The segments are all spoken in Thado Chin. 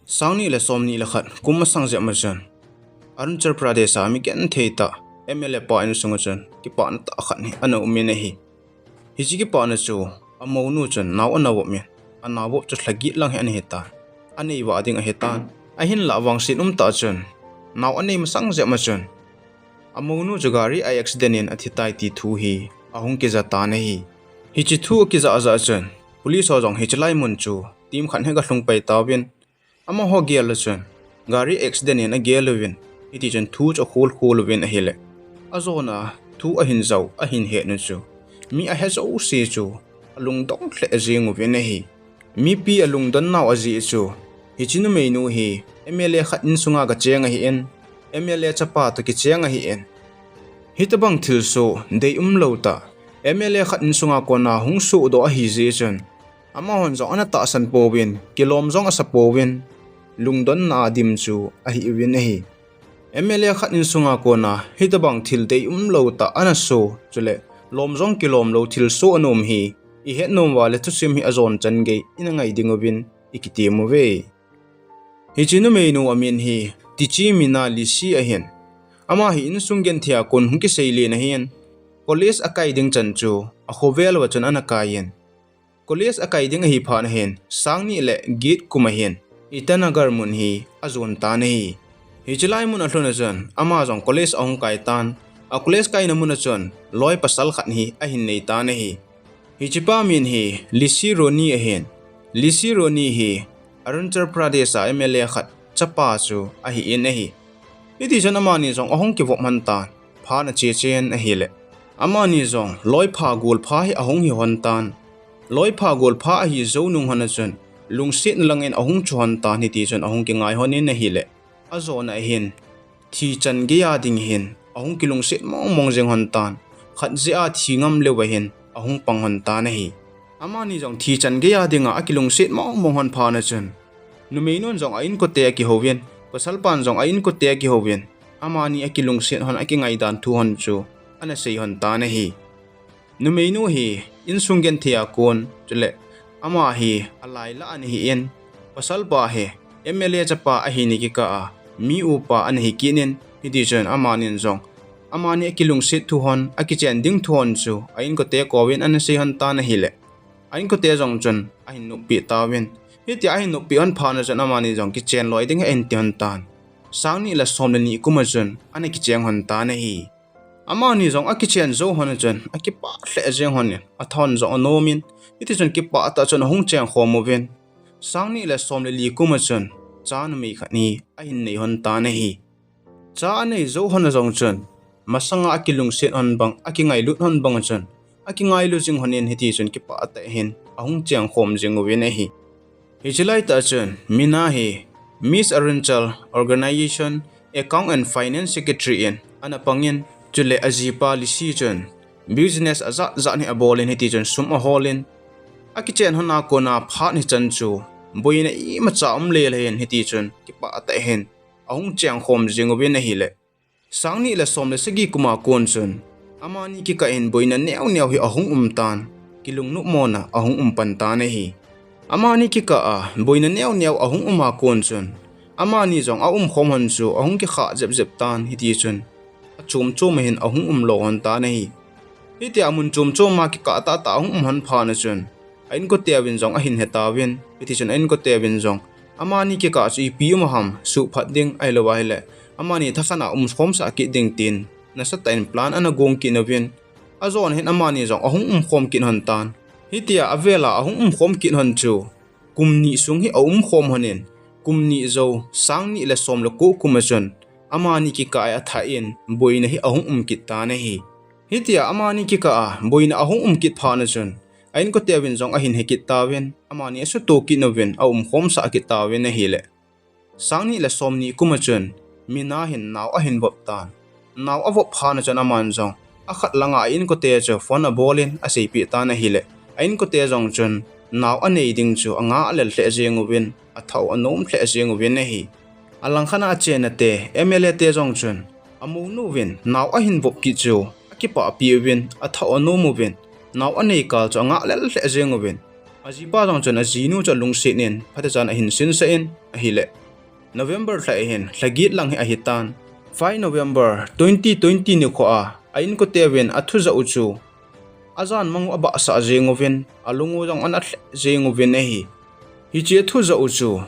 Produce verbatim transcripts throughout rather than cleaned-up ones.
Sang ni le som ni le khat kum masang jep ma chun Arunachal Pradesh a mi genthei tah M L A pa insunga chun kipana tah khat hi ana um in ahi. Hiche kipana chu amounu chun nao ana vop in, anao vop chu lha get lang hi ana hitan, anei vah ding ahitan. Ahinlah vangset um tah chun nao anei masang jep ma chun amounu chu gari a accident in athi tai ti thu hi ahung kija tan ahi. Hiche thu akija jeh chun police ho jong hiche lai mun chu team khat hi aga lhung pai tauvin, amaho gel a chun gari accident in agel uvin, hiti chun thu chu akhol khol uvin ahile, ajona thu ahin jao, ahin het nu chu mi ahe jouse chu alungdong lheh jeng uvin ahi. Mipi alungdon nau ajeh chu hiche numeinu hi M L A khat insunga gacheng ahin, M L A chapa toh kicheng ahin, hitobang thilsoh deium lou tah M L A khat insunga kona hung sohdoh ahi jeh chun, amahon jong ana tahsan pouvin, kilom jong asa pouvin, lungdonna a dim chu ahi uvin ahi. M L A khat insunga kona hitobang thil deium lou tah ana soh, chule lom jong kilom lou thilsoh ana um hi, ihet nom uva le thusim hi ajon chan gei ina ngai ding uvin ikitem uve. Hiche numeinu amin hi Tichi Mina Lisi ahin. Ama hi insung genthei a kon hung kisei len ahin, college akai ding chan chu akhovel uva chun ana kai in, college akai ding ahi phat ahin, sang ni le get kum ahin Itanagar mun hi ajon tan ahi. Hiche lai mun alhun a chun ama jong college ahung kai tan, a college kaina mun a chun loi pasal khat hi ahin nei tan ahi. Hichepa min hi Lisi Roni ahin. Lisi Roni hi Arunachal Pradesh a M L A khat chapa chu ahin ahi. Hiti chun amani jong ahung kivop hon tan, phat ache chen ahile, amani jong loipha golpha hi ahung hi hon tan. Loipha golpha ahi jou nung hon a chun lungsetna lang in ahung chu hon tan, hiti chun ahung kingai hon in ahile, ajona ahin thi chan gei a ding hin ahung kilungset mong mong jeng hon tan. Khat jeh a thi ngam leuva hin ahung pang hon tan ahi. Amani jong thi chan gei a dinga akilungset mong mong hon phat a chun numeinun jong a inkote akihouvin, pasalpan jong a inkote akihouvin, amani akilungset hon, akingai dan thu hon chu ana sei hon tan ahi. Numeinu hi insung genthei a kon, chule ama hi alai lah ana hin, pasalpa hi M L A chapa ahina kikah a mi upa ana hi kit in, hiti chun amanin jong amani akilungset thu hon, akichen ding thu hon chu a inkote kouvin ana sei hon tan ahile, a inkote jong chun ahin noppeh tauvin. Hitia ahin noppeh hon phat a chun amani jong kichen loi ding ahin ti hon tan. Sang ni le som le ni kum a chun ana kicheng hon tan ahi. Amani jong akichen jou hon a chun akipah lheh jeng hon in, atha hon jong anom in, hiti chun kipah tah chun ahung cheng khom uvin, sang ni le som le li kum a chun cha numei khat hi ahin nei hon tan ahi. Cha anei jou hon a jong chun masanga akilungset hon bang, akingailut hon bang a chun akingailu jing hon in, hiti chun kipah tah in ahung cheng khom jing uvin ahi. Hiche lai tah chun Mina hi Miss Arunachal Organization Account and Finance Secretary in ana pang in, chule ajipa Lisi chun business ajat jat hi abol in, hiti chun sum ahol in, akichen hon a kona phat hi chan chu boina imacha um lele hin, hiti chun kipah tah in ahung cheng khom jing uvin ahile, sang ni le som le sagi kum a kon chun amani kikah in boina neo neo hi ahung um tan, kilungnopmona ahung um pan tan ahi. Amani kikah a boina neo neo ahung um a kon chun amani jong aumkhom hon chu ahung kikhah jep jep tan, hiti chun achom chom a hin ahung um lou hon tan ahi. Hitia mun chom chom a kikah tah tah ahung um hon phat a chun a inkote uvin jong ahin he tauvin, hiti chun a inkote uvin jong amani kikah chu ipi um ham suhphat ding, ahilou ahile amani thakhat a umkhom sah kit ding tin nasatah in plan ana gong kit uvin, ajona hin amani jong ahung umkhom kit hon tan. Hitia avel a ahung umkhom kit hon chu kum ni sung hi aumkhom hon in, kum ni jou, sang ni le som le ko kum a chun amani kikah a athah in boina hi ahung um kit tan ahi. Hitia amani kikah a boina ahung um kit phat a chun a inkote uvin jong ahin he kit tauvin, amani asuto kit uvin aumkhom sah kit tauvin ahile, sang ni le som ni kum a chun Mina hin nao ahin vop tan. Nao avop phat a chun aman jong akhat langa a inkote chu phone abol in aseipeh tan ahile, a inkote jong chun nao anei ding chu angah lel lheh jeng uvin, athah u anom lheh jeng uvin ahi. Alangkhat a achena te, M L A te jong chun amounu uvin nao ahin vop kit chu akipahpi uvin, athah u anom uvin, nao anei kal chu angah lel lheh jeng uvin, Ajipa jong chun ajinu chu alungset in phatechan ahin sinsah in ahile, November lha ahin, lha get lang hi ahitan. Five November twenty twenty nikho a, a inkote uvin athu jah u chu ajan mang u abahsah jeng uvin, alung u jong ana lheh jeng uvin ahi. Hiche athu jah u chu,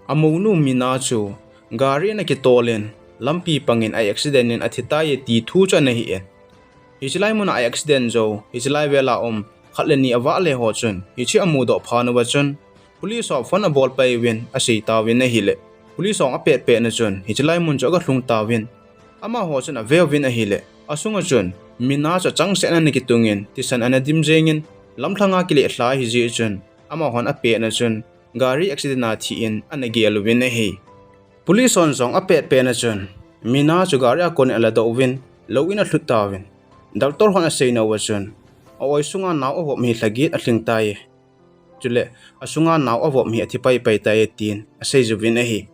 amounu Mina chu gari in akitol in, lampi pangin a accident in athi tai e ti thu chu ana hi in. Hiche lai mun a accident jou, hiche lai vel a um, khat le ni avale ho chun, hiche amudoh phat uva chun, police ho phone abol pai uvin, asei tauvin ahile, police ho apet pet na chun, hiche lai mun chu aga lhung tauvin. Amaho chun ave uvin ahile, asunga chun, Mina chu achangseh in ana kitungin, thisan ana dim jengin, lamlhanga kileh lha ahi jeh chun, amahon apet na chun, gari accident a thi in ana gel uvin ahi. Police hon jong apet pet na chun, Mina chu gari a konin aladoh uvin, lou in alhut tauvin. Doctor hon asei nauva chun, a-oi sunga nao avop hi lha get alhing tai. Chule, asunga nao avop hi athi pai pai tai tin, asei juvin ahi.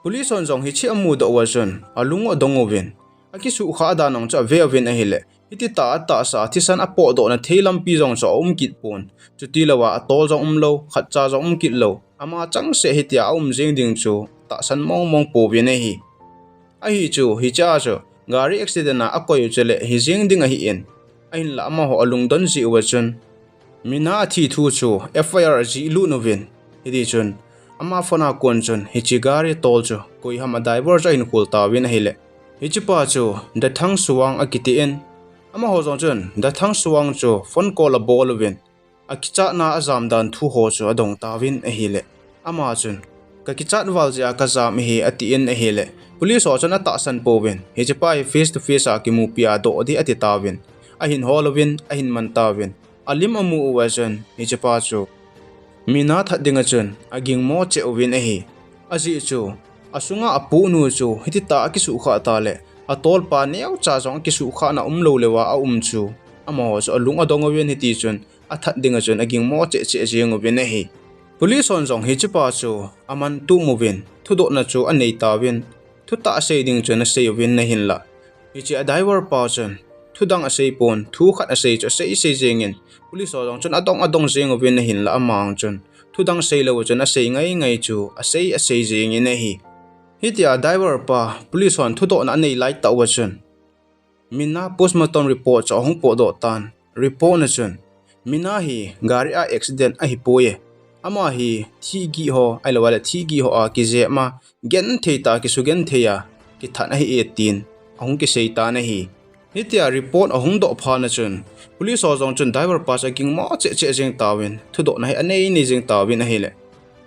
Police hon jong hiche amudoh uva chun, alung u adong uvin, akisuhkhah dan jong chu ave uvin ahile, hiti tah a atahsa, thisan apohdoh na thei lampi jong chu aum kit pon. Chuti louva atol jong umlou, khatcha jong um kit lou. Ama changseh hitia aum jeng ding chu tahsan mong mong pouvin ahi. Ahi chu, hichea chu, gari accident a akoi u chule, hi jeng ding ahi in. Ahinla amaho alungdon jeh uva chun, Mina athi thu chu F I R ajih lut uvin. Hiti chun, ama phone a kon chun, hiche gari tol chu, koi ham a driver chu ahin khol tauvin ahile, hichepa chu, Dathang Suwang akiti in. Amaho jong chun, Dathang Suwang chu phone call abol uvin, akichatna ajam dan thu ho chu adong tauvin ahile, ama chun, kakichat val jeh a kajam ahi, ati in ahile, police ho chun atahsan pouvin, hichepa hi face to face a kimupi a doh ding ati tauvin, ahin hol uvin, ahin man tauvin, alim amu uva chun, hichepa chu, Mina that dinga chun, agingmo cheh uvin ahi. Ajeh chu, asunga apohnu chu, hiti tah a akisuhkhah tah le, atolpa neocha jong akisuhkhahna umlou louva aum chu, amaho chu alung adong uvin hiti chun, athat dinga chun agingmo cheh cheh jeng uvin ahi. Police hon jong hichepa chu amantup uvin, thudohna chu anei tauvin, thutah asei ding chun asei uvin ahinla, hiche a driver pa chun, thudang asei pon, thu khat asei chu asei sei jengin, police ho jong chun adong adong jeng uvin ahinla, ama chun, thudang seilou chun asei ngai ngai chu asei asei jengin ahi. Hitia driver pa, police hon thudohna anei lai tah uva chun, Mina postmortem report chu ahung potdoh tan. Report na chun, Mina hi gari a accident ahipoi e. Ama hi thihgih ho, ahilouleh thihgih ho a kijep a, genthei tah a kisugenthei a, kithat ahi e tin, ahung kisei tan ahi. Hitia report ahung doh phat na chun, police ho jong chun driver pa chu agingmo cheh cheh jeng tauvin, thudohna hi anei nei jeng tauvin ahile,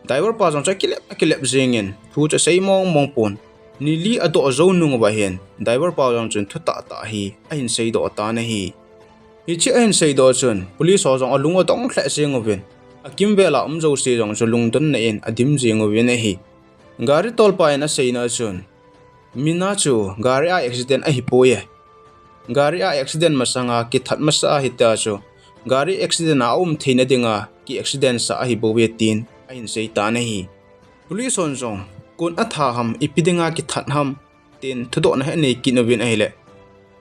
driver pa jong chu akilep, akilep jengin, thu chu asei mong mong pon. Ni li adoh jou nung uva hin, driver pa jong chun thutah tah hi ahin seidoh tan ahi. Hiche ahin seidoh chun, police ho jong alung adong lheh jeng uvin, akimvel a um jouse jong chu lungdonna in adim jeng uvin ahi. Gari tolpa in aseina chun, Mina chu gari a accident ahipoi e. Gari a accident masanga kithat masa ahitia chu, gari accident a aum theina dinga ki accident sah ahibouve tin ahin sei tan ahi. Police hon jong, kon atha ham, ipi dinga kithat ham, tin thudohna hi anei kit uvin ahile,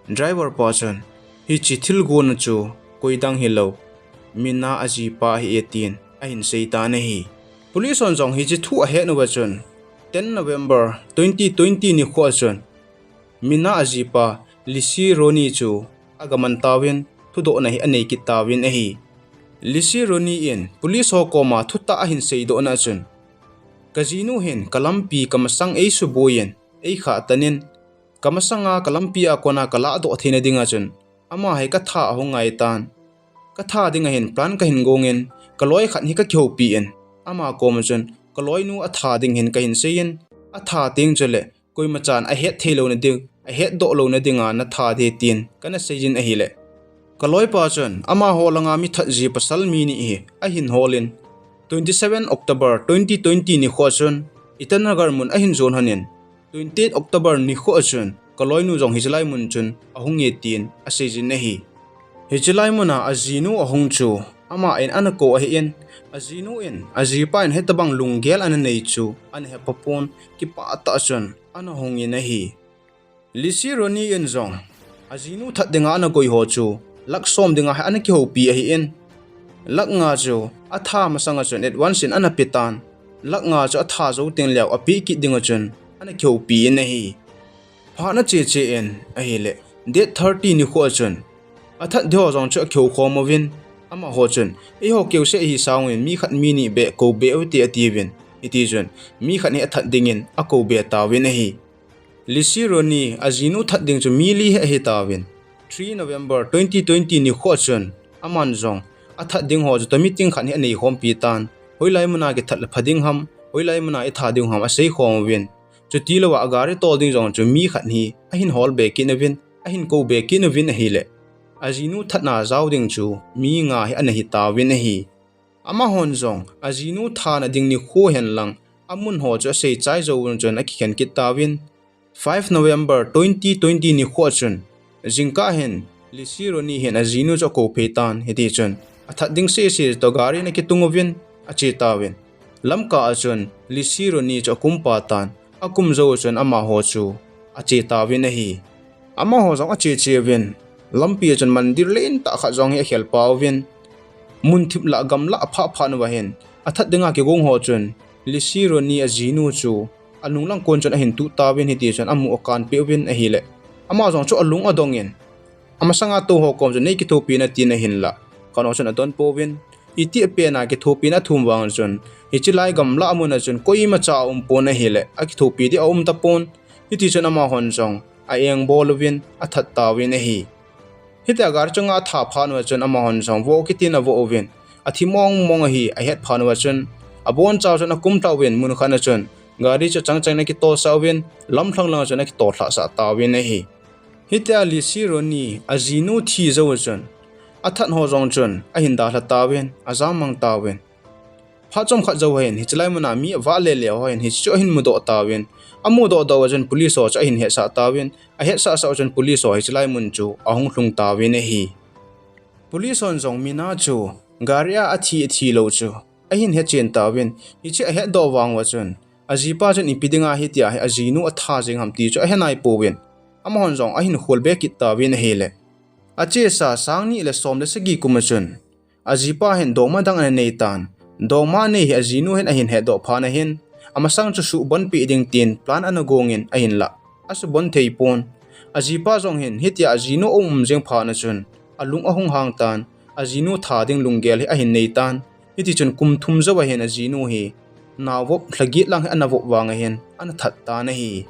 driver pa chun, hiche thilgon chu koidang hilou, Mina ajipa ahi e tin ahin sei tan ahi. Police hon jong hiche thu ahet uva chun, ten November twenty twenty nikho a chun, Mina ajipa Lisi Roni chu aga man tauvin, thudohna hi anei kit tauvin ahi. Lisi Roni in police ho koma thutah ahin seidohna chun, kajinu hin kalampi kamasang eisuboiyin, eikhah tan in, kamasanga kalampi a kona kalahdoh theina dinga chun, ama hi katha ahung ngai tan. Katha dinga hin plan kahin gongin, kaloi khat hi kakihoupi in, ama koma chun, kaloinu atha ding hin kahin seiyin, atha teng chule, koimachan ahet theilouna ding, ahetdoh louna dinga natha ding tin kana seijin ahile, kaloipa chun amaho langa mithat ji pasal mi ni hi ahin holin, twenty seven October twenty twenty nikho a chun Itanagar mun ahin jon lhonin, twenty eight October nikho a chun kaloinu jong hichelai mun chun ahunge tin aseijin ahi. Hichelai muna ajinu ahung chu, aman ana kou ahin, ajinu in, ajipa in hitabang lunggel ana nei chu ana hepha pon, kipah tah chun ana hungin ahi. Lisi Roni in jong, ajinu that dinga ana koi ho chu, lakh som dinga hi ana kihoupi ahin, Lakh nga chu atha masanga chun advance in ana pe tan. Lakh nga chu atha jou teng leh ape kit dinga chun ana kihoupi in ahi. Phat ana che che in ahileh, date thirty nikho a chun athat ding ho jong chu akihou khom uvin, amaho chun, "Eiho keu seh hi sang uvin, mi khat mi ni beh kou be uvin te," atiuvin. Hiti chun mi khat hi athat dingin akou be tauvin ahi. Lisi Roni ajinu that ding chu mi li hi ahi tauvin. Three November twenty twenty nikho a chun aman jong athat ding ho chu to meeting khat hi anei khompi tan. Hoilai muna kithat le pha ding ham, hoilai muna itha ding ham asei khom uvin. Chuti louva agari tol ding jong chu mi khat hi ahin hol be kit uvin, ahin kou be kit uvin ahileh, ajinu thatna jao ding chu mi nga hi ana hi tauvin ahi. Amahon jong ajinu thana ding nikho hen lang amun ho chu asei chai jou un chun akikhen kit tauvin. Five November twenty twenty nikho a chun jingkah hin Lisi Roni hin ajinu chu akou phei tan, hiti chun athat ding seh seh to gari in akitung uvin ache tauvin. Lamkah a chun Lisi Roni chu akum pa tan, akum jou chun amaho chu ache tauvin ahi. Amaho jong ache che uvin, lampi a chun mandir lentah khat jong hi akhel peh uvin. Mun thip lah gam lah aphah phat uva hin athat dinga kigong ho chun Lisi Roni ajinu chu anung lang kon chun ahin tuh tauvin, hiti chun amu akan peh uvin ahileh, ama jong chu alung adong in, amasanga tou ho kom chun nei kithopi na tin ahinlah, khat ho chun adon pouvin. Iti apen a kithopina athum vang chun, hiche lai gamlah muna chun koimacha aum pon ahileh, akithopi ding aum tapon. Hiti chun amahon jong a-eng bol uvin athat tauvin ahi. Hitia gari chunga atha phat uva chun amahon jong vo kitin avo uvin, athi mong mong ahi ahet phat uva chun, aboncha chun akum lha uvin, mun khat a chun gari chu chang chang in akitolsah uvin, lamlhang langa chun akitol lhahsah tauvin ahi. Hitia Lisi Roni ajinu thi jou chun athat ho jong chun ahin dalha tauvin, ajam mang tauvin. Phat chomkhat jou hin hiche lai muna mi avah le le ho hin hiche chu ahin mudoh tauvin, amudoh doh uva chun police ho chu ahin hetsah tauvin, ahetsah sah uva chun police ho hiche lai mun chu ahung lhung tauvin ahi. Police hon jong Mina chu gari a athi athi lou chu ahin hechen tauvin, hiche ahetdoh vang uva chun ajipa chun ipi dinga hitia hi ajinu atha jeng ham ti chu ahe nai pouvin, amahon jong ahin khol be kit tauvin ahileh, achesa sang ni le som le sagi kum a chun ajipa hin dongma dang ana nei tan. Dongma anei hi ajinu hin ahin hetdoh phat a hin, amasang chu subon peh ding tin plan ana gong in ahinlah, asubon thei pon. Ajipa jong hin hitia ajinu aum jeng phat a chun alung ahung hang tan, ajinu tha ding lunggel hi ahin nei tan. Hiti chun kum thum jou a hin ajinu hi naovop lha get lang hi ana vop vang a hin ana that tan ahi.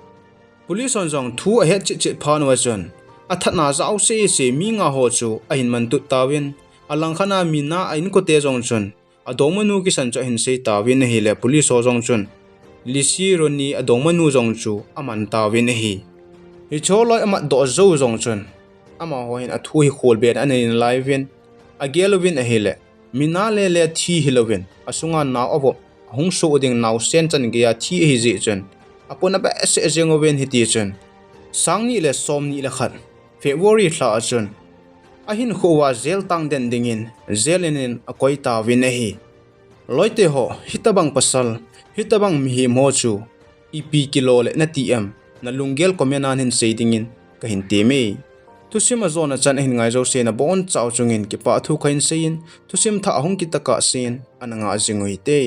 Police hon jong thu ahet chet chet phat uva chun athatna jao seh seh mi nga ho chu ahin mantut tauvin, alangkhat a Mina a inkote jong chun adongmanu kisan chu ahin sei tauvin ahileh, police ho jong chun Lisi Roni adongmanu jong chu aman tauvin ahi. Hiche loi amatdoh jou jong chun amaho hin athu hi kholbe in anei nalai uvin, agel uvin ahileh, Mina le le thi hilouvin, asunga nao avop, ahung soh ding naosen chan geiya thi ahi jeh chun apona behseh jeng uvin, hiti chun sang ni le som ni le khat February lha a chun ahinkho uva jail tang den dingin jail in in akoi tauvin ahi. Loite ho, hitobang pasal, hitobang mihem ho chu ipi kilo le nati em, nalunggel comment a nahin sei dingin kahin temme. Thusim ajona chan ahin ngai jouse nabonchau chungin kipah thu kahin seiyin, thusim thah ahung kit tokah sen ana ngah jing uvin te.